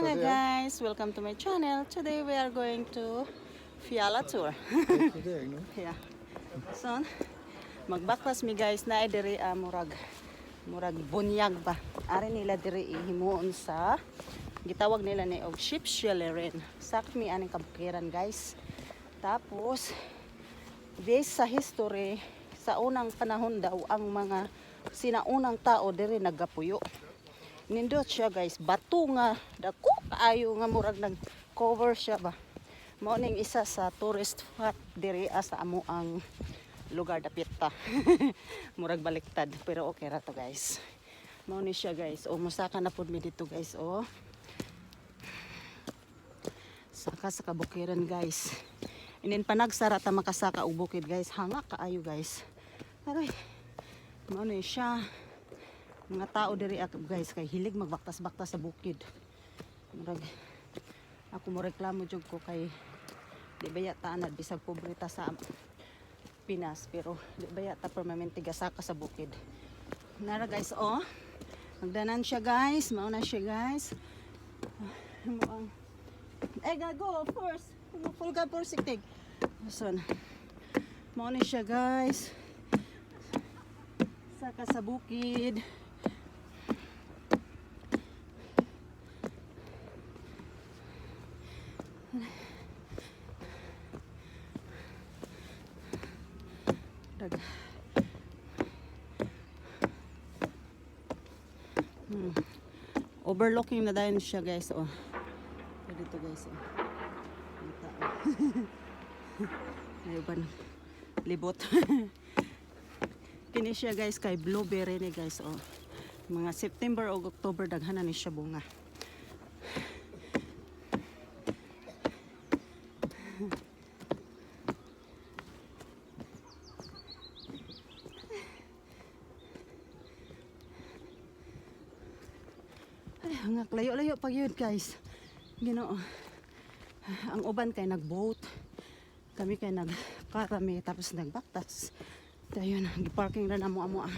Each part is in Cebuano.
Mga guys, welcome to my channel. Today we are going to Fjalla tour. Yeah. So, magbaktas mi, guys, na diri murag bunyag ba. Ari nila diri himuon sa gitawag nila ni og Skipskjelleren. Saka mi aning kabukiran, guys. Tapos based sa history, sa unang panahon daw ang mga sinaunang tao diri nagapuyo. Nindot siya, guys, bato nga dako kaayo nga murag nag cover siya ba. Mao ning isa sa tourist spot diri sa amo ang lugar dapit ta. Murag baliktad pero okay ra to, guys. Mao ni siya, guys. O musaka na pud mi dito, guys, oh. Saka sa kabukiran, guys. Inin panagsara ta makasaka og bukid, guys. Hanga kaayo, guys. Aray. Mao ni siya. Mga tao diri ako, guys, kay hilig magbaktas-baktas sa bukid. Murag ako mo reklamo jud ko kay di ba yata anad bisag pobre ta sa Pinas pero di ba yata permanente gasaka sa bukid. Nara, guys, oh. Magdanan siya, guys, mao na siya, guys. Mo ang eh gago first. Full ka forsiktig. So, mao ni siya, guys. Saka sa bukid. Dag. Overlooking na dayon siya, guys, oh. Dito, guys, oh. Kita, oh. May uban libot. Kini siya, guys, kay blueberry ni, guys, oh. Mga September o October daghan na ni siya bunga. Ay, hangak layo-layo pag yun, guys. Ginoo. Ang uban kay nagboat. Kami kay nagkarami tapos nagbaktas. Dayon, gi-parking na namo amo ang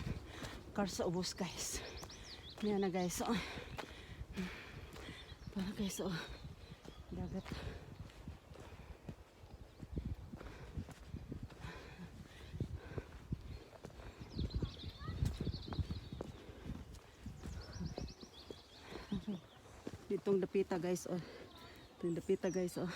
car sa ubos, guys. Yan na, guys. Oh. Para, guys, oh. Dagat. Ditong dapita, guys, oh. Itong dapita, guys, oh.